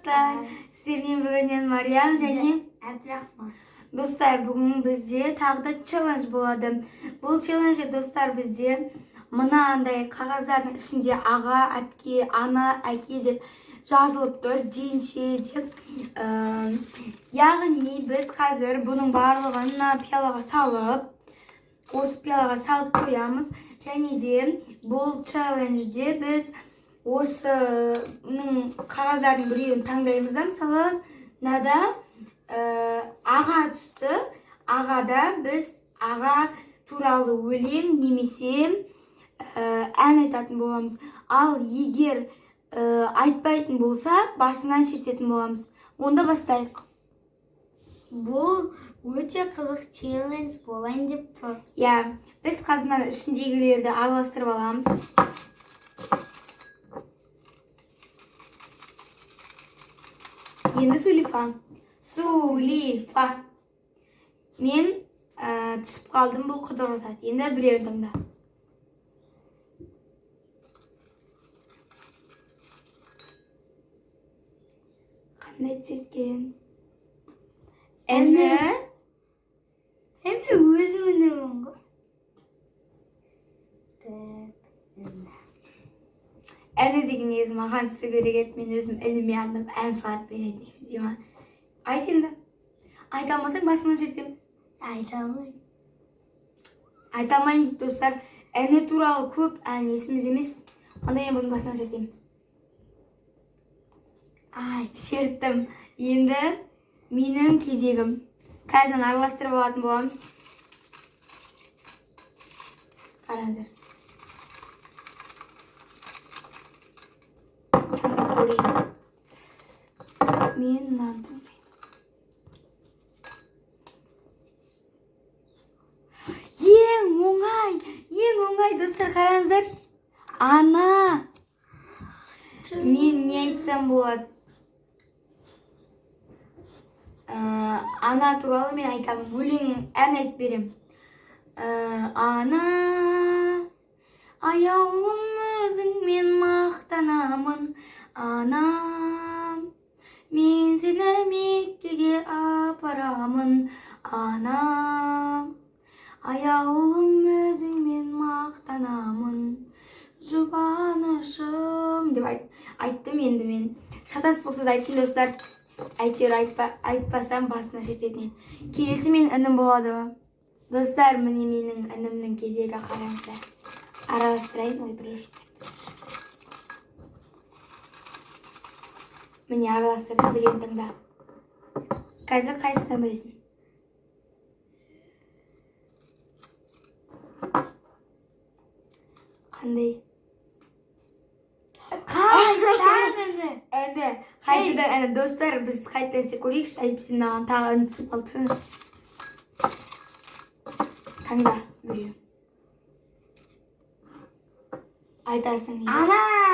Достар, сіздермен бүгін мен, Мариям және Әбдірахман. Достар, бүгін бізде тағы да челлендж болады. Бұл челленджде, достар, бізде мынандай қағаздардың ішінде аға, әпке, ана, әке деп жазылып тұр, жеңше деп. Яғни біз қазір бұның барлығын мына пиалаға салып, осы пиалаға салып қоямыз. Және де бұл челленджде біз осының қағаздардың біреуін таңдаймыз да, мысалы, мынада аға түсті. Ағада біз аға туралы өлең немесе ән айтатын боламыз. Ал егер айтпайтын болса, басынан шертетін боламыз. Онда бастайық. Бұл өте қызық челлендж болайын деп тұр. Иә, біз қазір ішіндегілерді араластырып аламыз. Енді сулифа, сулифа. Мен түсіп қалдым, бұл құдық жасады. Енді біреуін таңда. Қандай түседі екен? Іні. Мен өзім інімін ғой. Так, іні. Іні деген негізі маған түсу керек еді. Мен өзім ініме арнап ән шығарып беретін едім дей ма. Айт енді. Айта алмасаң, басыңнан шертемін. Айта алмаймын. Айта алмаймын дейді, достар. Іні туралы көп ән есімізде емес. Онда мен бұның басынан шертемін. Ай, шерттім. Енді менің кезегім. Қазір араластырып алатын боламыз. Қараңыздар, таңдап көрейін. Мен мынаны таңдаймын. Ең оңай, ең оңай, достар, қараңыздаршы. Ана. Мен не айтсам болады? Ана туралы мен айтамын, өлең, ән айтып беремін. Ана, аяулым, өзіңмен мақтанамын. Анам, мен сені Меккеге апарамын. Анам, аяулым, өзіңмен мақтанамын, жұбанышым деп айттым. Енді мен шатас болса да айттым, достар. Әйтеуір айтпасам, басына шертетін еді. Келесі мен інім болады. Достар, міне, менің інімнің кезегі. Қараңыздар, араластырайын. Ой, біреу шығып кетті. Міне, араластырдым. Біреуін таңда. Қазір қайсысын таңдайсың? Қандай? Қайтадан іні. Іні, қайтадан іні. Достар, біз қайтадан істеп көрейікші, әйтпесе мынаған тағы іні түсіп қалды. Таңда біреу. Айтасың. Ана.